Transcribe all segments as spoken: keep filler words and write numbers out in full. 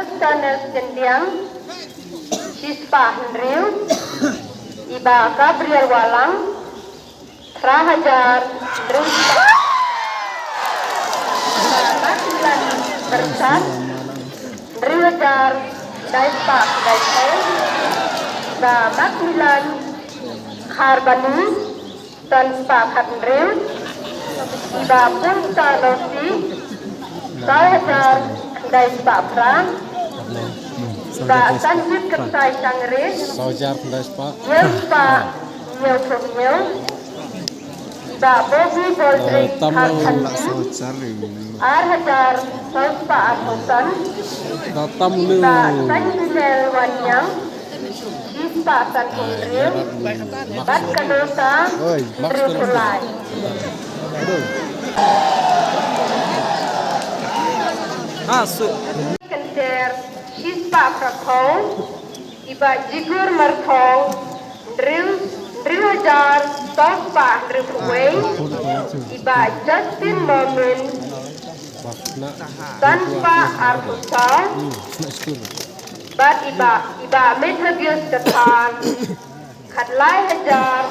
Stanel Jendiang, shispah hynriew. I Bah Gabriel Walang, phra hajar hynriew spah. I Bah Macmillan Byrsat, hynriew hajar khyndai spah khyndai phew. I Bah Macmillan Kharbani, san spah khathynriew. I Bah Pungsa Losih, saw hajar khyndai spah phra. I Bah Sanjit Kyrchai Sangre, saw hajar khyndai spah, hynñiew spah hynñiew phew hynñiew. I Bah Bobby Boldring Kharkhanti, ar hajar saw spah arphew san. I Bah Sanjinel Wanniang, shispah sanphew hynriew. Bad ka nongsa hynriew phew lai. Kynter, shispah phra phew. I Bah Jigur Marthong, hynriew, hynriew hajar saw spah hynriew phew wei. I Bah Justin Momin, san spah arphew saw. Bad i Bah, i Bah Methodius Kathar, khatlai hajar.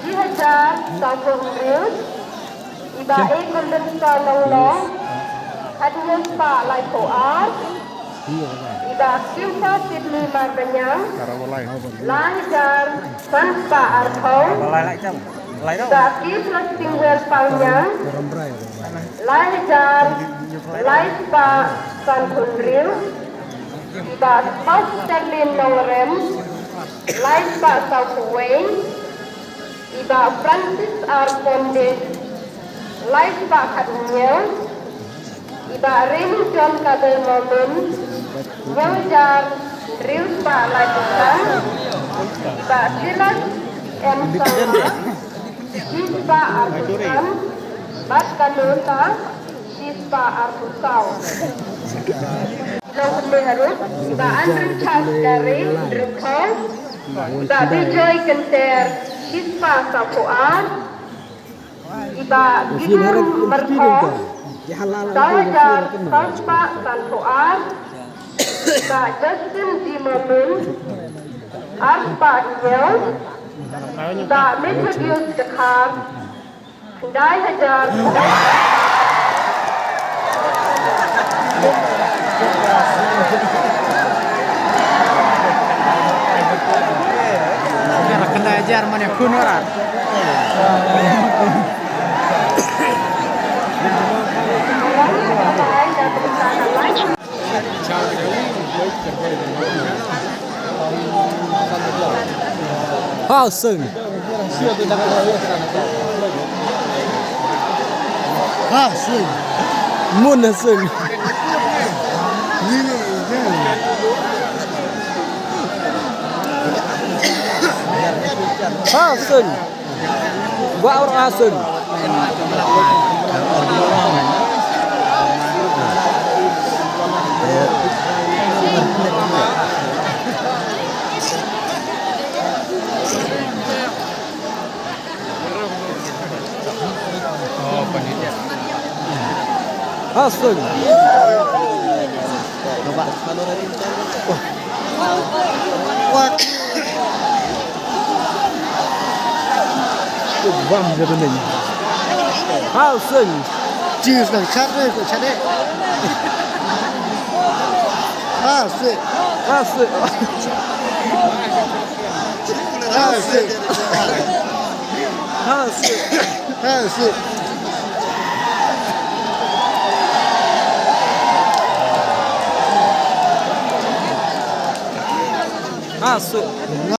Shi hajar sawphew hynriew. I Bah A Golden Star Nonglong, khathynñiew spah laiphew ar. I Bah Kimpa Sydney Marbaniang, lai hajar san spah arphew. I Bah Kimpa Stingwell Palniang, lai hajar lai spah sanphew hynriew. I Bah Paul Sterling Nongrem, lai spah sawphew wei. I Bah Francis R Pondit, lai spah khathynñiew. I Bah Remy John Kabel Momin, hynñiew hajar hynriew spah laiphew san. I Bah Silas M Sangma, shi spah arphew san. Bad ka nongsa, shi spah arphew saw. Long kumne haruh, i Bah Andrew Charles Dare, hynriewphew, i Bah Bijoy Kynter, shi spah sawphew ar, i Bah Gideon Myrthong, saw hajar saw spah sanphew ar, i Bah Justin G Momin, ar spah hynñiew, i Bah Methodius Dkhar, khyndai hajar. Khyndai hajar mane khun ora. Ha seng. Ha seng. Mun ha seng. Ha seng. Wa ur asung. Asung. Coba. Wah. Bam jatuh ni. Hal sing. Cheers nang chat deh, chat deh. Hal sing. Hal sing. Hal sing. Hal sing. Hal sing. Hal sing.